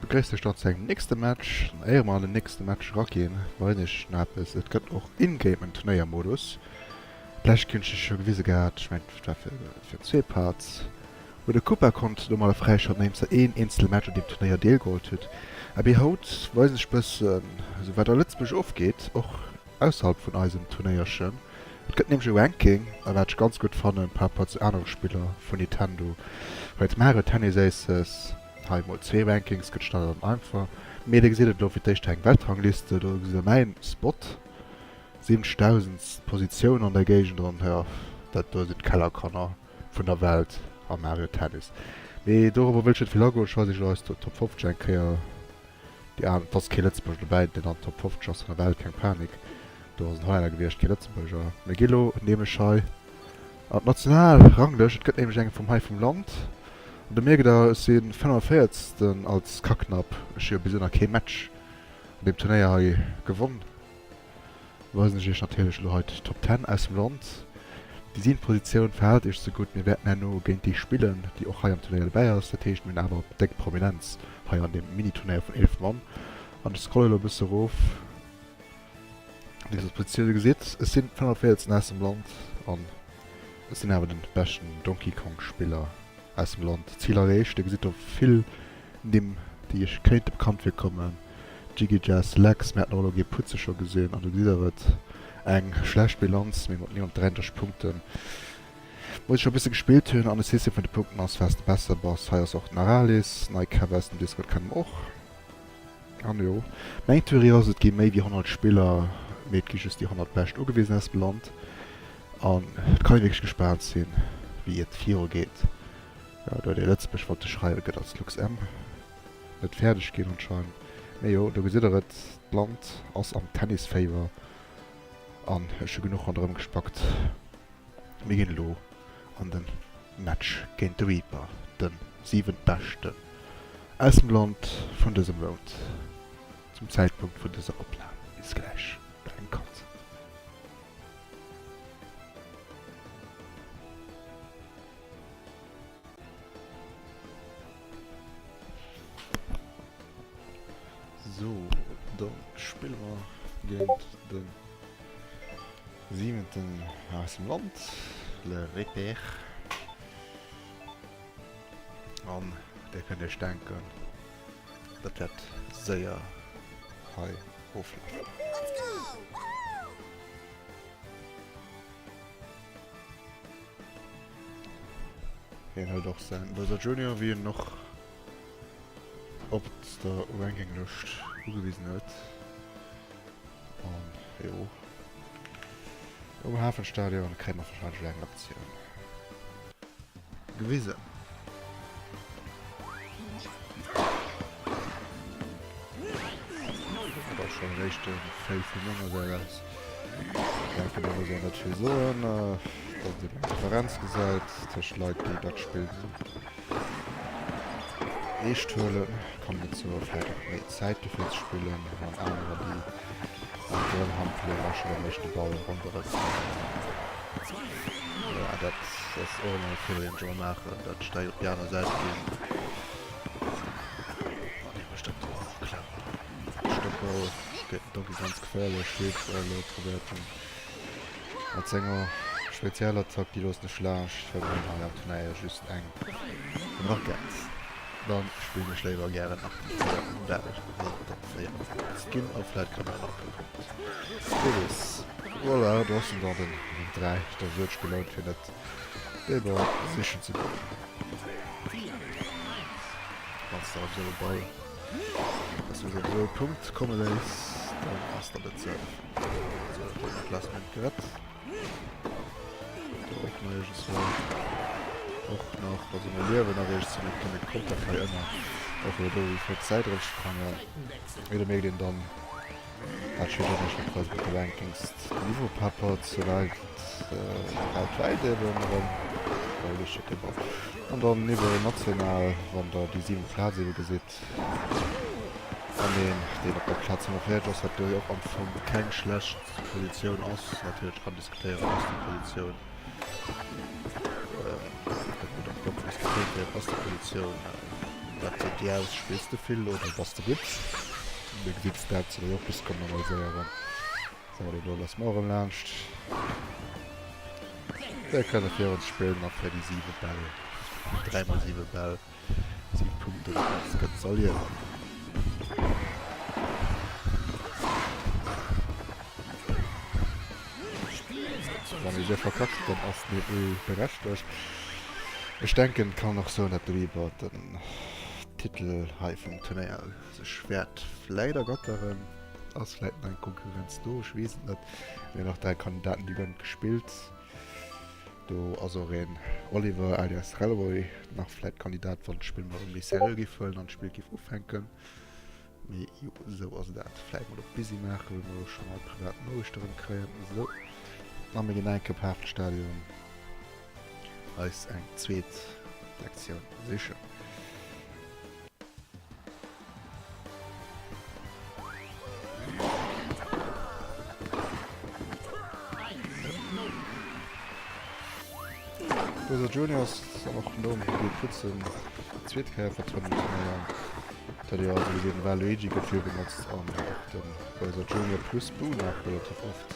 begréissen iech dann zu engem nächste Match. An éier mer an den nächste Match eraginn, weisen ech iech nach eppes. Et gëtt och in-game en Turnéiermodus. D'lescht Kéier hunn ech iech jo gewise gehat, ech mengen et war fir fir zwee Parts, wou de Koopa konnt domadder fräischalten, nodeems der een eenzele Match un deem Turnéier deelgeholl hutt. Abee haut weisen ech bëssen esou wat a Lëtzebuerg ofgeet, och ausserhalb vun eisem Turnéierchen. Et gëtt nämlech e Ranking, a wat ech ganz gutt fannen par rapport zu anere Spiller vun Nintendo, huet Mario Tennis Aces hei mol zwee Rankings, gëtt schnell an einfach. Mee dir gesitt et elo fir d'éischt hei eng Weltrangliste, do gesitt der mäin Spot, 70.000. Positioun an der Géigend an jo, dat do sinn d'Kellerkanner vun der Welt am Mario Tennis. Mee dorobber wëll ech net vill agoen, ech weisen iech elo eis Top 50 eng Kéier. Déi aner, et ass kee Lëtzebuerger dobäi, deen an Top 50 ass vun der Welt, keng Panik, do ass en Hollänner gewiescht, kee Lëtzebuerger. Mir gi lo nämlech hei an d'national Ranglëscht, et gëtt nämlech eng vum hei vum Land, an do mierkt der, ech si 45. Als Kacknapp, ech hu jo bis elo nach kee Match an deem Turnéier hei gewonn. Weisen ech iech natierlech elo hei d'Top Ten aus dem Land. Déi siwent Positioun verhält iech ze gutt. Mir wäerten herno géint déi spillen, déi och hei am Turnéier dobäi ass. Dat heescht, mir hunn awer déck Prominenz hei an deem Mini-Turnéier vun 11 Mann. An ech scrollen elo e bësse erof. Déi sechst Positioun, dir gesitt, ech sinn 45. Aus dem Land an ech sinn awer den beschten Donkey Kong Spiller aus dem Land. Zil erreecht. Dir gesitt do vill Nimm, déi iech kéinte bekannt virkommen. Jiggy Jazz Lex, mir haten och elo Guy Putze scho gesinn an do gesitt der et, eng schlecht Bilanz, mee mat 39 Punkten muss ech scho e bësse gespillt hunn an de System vun de Punkten ass wars de besser bass. Hei ass och den Aralis, nei Käpp aus dem Discord kenne mer och. An jo, meng Theorie ass et gi méi wéi 100 Spiller, mee et gi just déi 100 bescht ugewisen aus dem Land an et kann ee wierklech gespaant sinn wéi et viru geet. Jo, do huet ee Lëtzebuerg wollte schreiwen, gëtt als LuxM. Net fäerdeg ginn anscheinend. Mee jo, do gesitt der et, d'Land ass am Tennisféiwer an ech hu genuch ronderëm gespackt. Mir ginn elo an de Match géint de Reaper, de siwentbeschten aus dem Land vun dësem Mount zum Zäitpunkt vun dëser Opnam. Bis gläich bei engem Cut. Sou, da spille mer géint de siwenten aus dem Land, le Repère. An Dir kënnt Iech denken, dat wäert séier hei oflafen. Hien hëlt och säin Bowser Junior, wéi en och op der Rankinglëscht ugewisen huet. An jo, um Hafenstadion kréie mer wahrscheinlech elo eng Aktioun gewisen. Dat ass schon den éischte Fail vu menger Säit aus. Ich denke, da muss een net vill soen, dass een eng Differenz gesäit tëscht Leit, déi dat Spill eescht huelen, kann net soen, vläicht och méi Zäit dofir ze spillen, an anerer, déi ronderëm hampelen a scho beim éischte Ball ronderëm. Ja, dat ass och ëmmer e Feeler, deen ech ëmmer maachen, dat ech direkt op déi aner Säit ginn. An hie mécht dat do och clever. Stoppel géint den Donkey ganz geféierlech. Heet elo probéiert en mat senger Spezialattack, déi loossen ech laanscht, well mir hunn hei am Turnéier just eng Rackett. Dann spillen ech léiwer gären nach déi 4 um Berg wéi dat 4 ze ginn a vläit kréie mer nach e Punkt. Wie weess. Voilà, do ass en dann den 3. Da huet sech gelount fir net déi Ball sichen ze goen. Wann s de op esou e Ball, dass du op esou e Punkt komme léiss, dann ass dat net sou. Sou, dat huet nach last minute gerett. Do och nach iergendzwou. Och nach, also mir liewen nach iergendzwou, mir kënne komplett hei ënner och elo do wéi flott d'Säit erofsprangen. Mee do mierkt een dann, dat steet och nach net quasi mat de Rankings, den Niveau par rapport zur Welt, weltwäit eben erëm, well do steet de Ball. An dann Niveau national, wann der déi 7 Plaz ebe gesitt. An een, deen op der Plaz 45 ass, wat do jo och am Fong keng schlecht Positioun ass, natierlech kann diskutéieren, ass déi Positioun, dat gëtt am Blog diskutéiert, ass déi Positioun. Wat seet dir aus? Spills de vill oder bass de gutt? Mir gesinn d'Stats elo och bis kommen analyséieren. Sou, deen do loosse mer och erëm laanscht. Mir kënne virun spillen a fir déi 7 Bäll, 3 mol 7 Bäll, 7 Punkten, dat gëtt zolidd. Wann ee se verkackt, dann ass den EU berechtegt. Ech denken, et kann een och soen, datt de Weber den Titel hei vum Turnéier sech wäert vläit ergatteren. Ass vläit nach eng Konkurrenz do, ech weess et net. Mir hunn nach 3 Kandidaten, déi guer net gespillt. Do ass och een Oliver alias Relroy nach vläit Kandidat, wann d'Spill mol erëm méi seriö géif huelen an d'Spill géif ufänken. Mee jo, esou ass dat. Vläit mol op Busy maachen, wëll mer elo scho mol privat Noriichte rëm kréien. Esou. A mir ginn enk op Hafenstadion eis eng zweet Lektioun sichen. Bowser Junior ass dann och nom Bill Putzen zweet Kéier vertrënnt. Dat jo also gesinn Waluigi gëtt vill benotzt an och de Bowser Junior plus Boo nach relativ oft.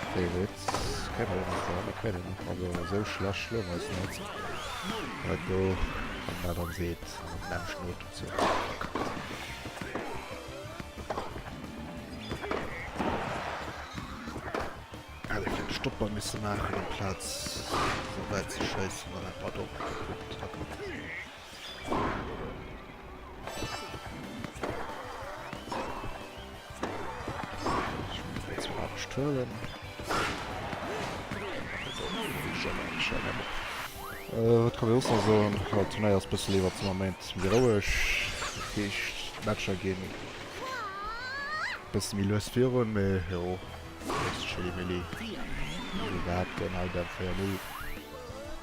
Favorites kréie mer jo nach, ja mir kréien en nach, also esou schlecht schloe mer eis net. Wat do wann dat dann seet an op den emschen Otemzuch verkackt. Hätt ee vläicht Stopper misse maachen amplaz esou wäit ze schéissen, dann hätt mer et och gekuckt. Wat kann ee soss nach soen? Jo, d'Turnéier ass bësse iwwer den Ament méi roueg. Dat heescht, d'Matcher ginn bësse méi lues virun, mee jo, ass Chilli-Milli. Wéi gehabt, den Albert 4-0.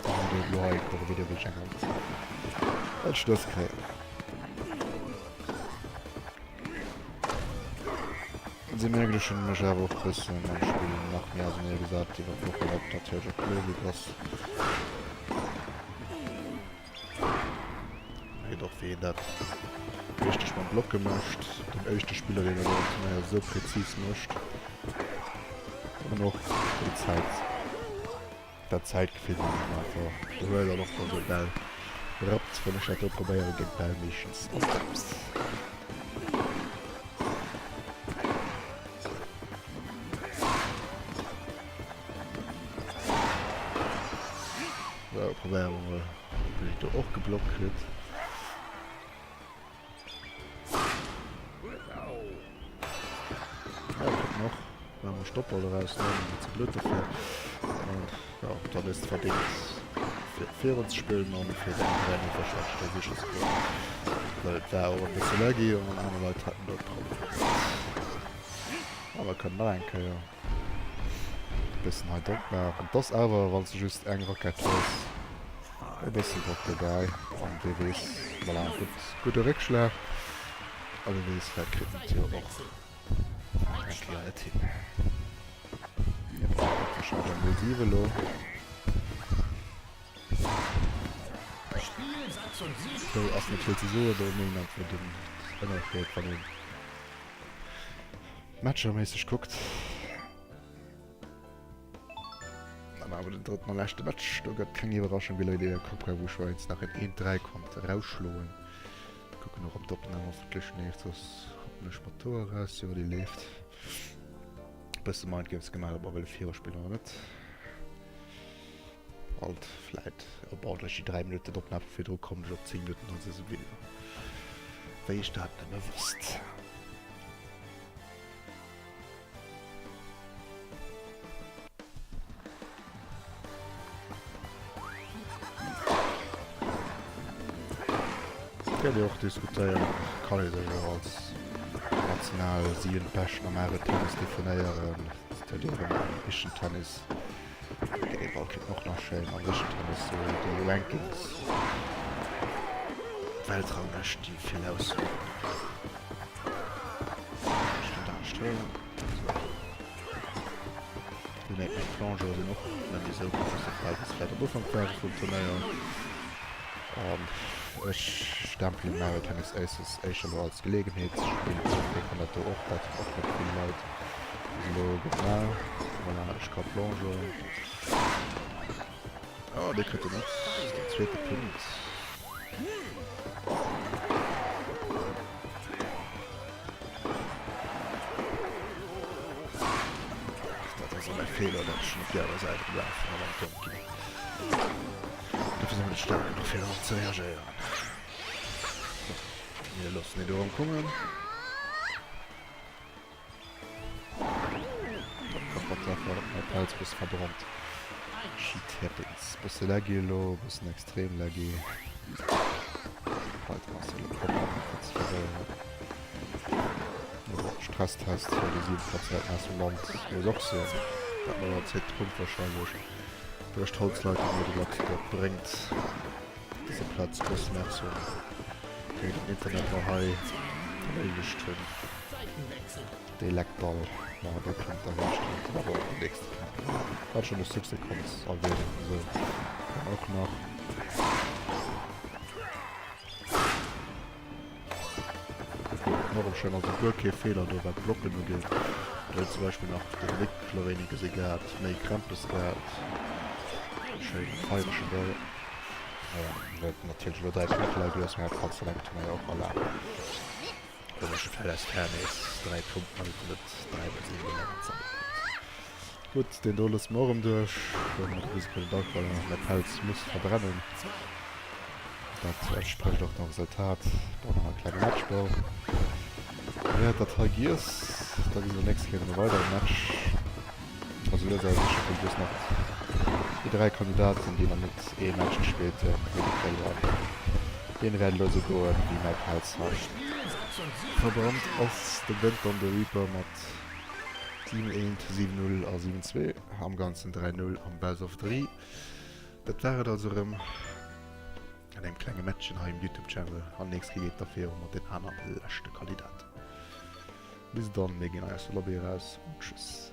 An dee elo hei kucke Video wéi ech eng Hand en Schluss kréien. Se erméiglechen mech awer och bëssen am Spill nach méi ausenee gesat iwwer d'Wochen, wat natierlech och Logik ass. Mee och wéi een dat richteg mam Blocke mécht, den éischte Spiller deen dat am Turnéier esou präzis mécht an och déi Zäit. Dat Zäitgefill hunn ech einfach. Do huet dann och dann sou Bäll rappt, wann ech dat do probéieren géint Bäll meeschtens ass dat eppes. Sou, probéiere mer mol, ob ech do och geblockt kritt. Ja, kucken och. Well mer Stoppball eraushuelen, net ze blöd dofir. An ja, dann ist verdingt fir virun ze spillen an fir den 3-0 wahrscheinlich da sicher ze goen. Well et war och e bësse laggy an aner Leit haten do Problemer. A mer kënnen nach eng Kéier e bëssen hei Drock maachen. Et ass awer, wann s de just eng Rackett hues, e bëssen Drock dobäi. An wee weess, voilà, gutt, gudde Réckschlag. A wee weess, vläicht kritt en et jo och eng Kéier net hin. Mir brauchen wahrscheinlech eng 07 elo. Do ass net vill ze soen, do mécht een einfach den Ënnerscheed, wann een matcherméisseg kuckt. Dann awer den drëtten a leschte Match. Do gëtt keng Iwwerraschung, wéi Lady Cobra wou Schwäiz nach en 1-3 konnt erausschloen. Kucken och op d'Opnam hoffentlech leeft, soss hoppen ech mat d'Hoer eraus. Jo, déi leeft. Bësse Mindgames gemaach, ob mer wëlle viruspillen oder net. Alt vläit op ordentlich déi 3 Minutten Opnam vu virdru kommen ech op 10 Minutten an dësem Video. Wéi ech dat nëmme wosst. Kënnt Dir och diskutéieren, kann ee sech och als national 7 beschten am Mario Tennis definéieren. Dat huet ee rëm am richtegen Tennis. Dee Ball kritt en och nach schéin am richtegen Tennis, sou déi Rankings, d'Weltranglëscht, déi vill aussoen. Déi Plongeur sinn och net méi esou gutt wéi se vläicht am Ufank ware vum Turnéier. Ech stempelen Mario Tennis Aces éischter elo als Geleegenheetsspill of. Dee kann dat do och, dat hunn och net vill Leit bis elo gemaach. Voilà, ech ka plongeoen. Oh, dee kritt en net. Den zweete Punkt. Dat ass e Feeler, dat ech schon op déi aner Säit gelaf an dann domm ginn. Dofir si mer net staark genuch fir dorop ze reagéieren. Mir loossen déi do erëm kommen. Mäi Pelz bësse verbrannt. Shit happens. Bësse laggy elo, bëssen extrem laggy. Python ass elo komplett net ze verwéieren. Stresstest fir déi 7 Prozent aus dem Land muss och sinn. Dat mat der zweete Punkt wahrscheinlech. Duerch d'Holzleitung oder de Lack bréngt dëse Plaz grouss Merçon géint den Internet mer hei erméiglecht hunn. Dee Leckball, ma dee Punkt erreecht huet, awer och den nächste Punkt. Wat schonn de Succès konnt erwähnen, esou dann och nach. Och schéin, also guer kee Feeler do wat d'Blocken ugeet. Do huet zum Beispill nach den Nick Loveni gesi gehat, méi Krämpes gehat. Schéin feierege Ball. Naja, huet natierlech elo 3 Punkte leie gelooss, mee dat kanns de an engem Turnéier och erlaben. Do mécht e vläicht aus Fairness 3 Punkten, damit en net 3 mol 7 Gelenner zesammenkritt. Gutt, deen do loosse mer och erëm duerch. Do hu mer de Risiko net all, well mäi Pelz muss verbrennen. Dat entsprécht och dem Resultat. Bon, nach e klenge Matchball. Wäert dat hei giess, da gesi mer nächst Kéier e weidere Match. Also lues awer sécher kommt just nach déi 3 Kandidaten, déi nach net ee Match gespillt hunn, wéi de verluer. Deen wäert elo esou goen, wéi mäi Pelz hei verbrannt ass. De gewënnt dann de Reaper mat 7 1, 7 0 a 7 2, am Ganzen 3 0 am Best of 3. Dat war et also erëm an engem klenge Matchen hei um Youtube Channel an nächst Kéier geet et da viru mat den aner leschte Kandidaten. Bis dann, mir ginn hei aus der Lobby eraus und tschüss.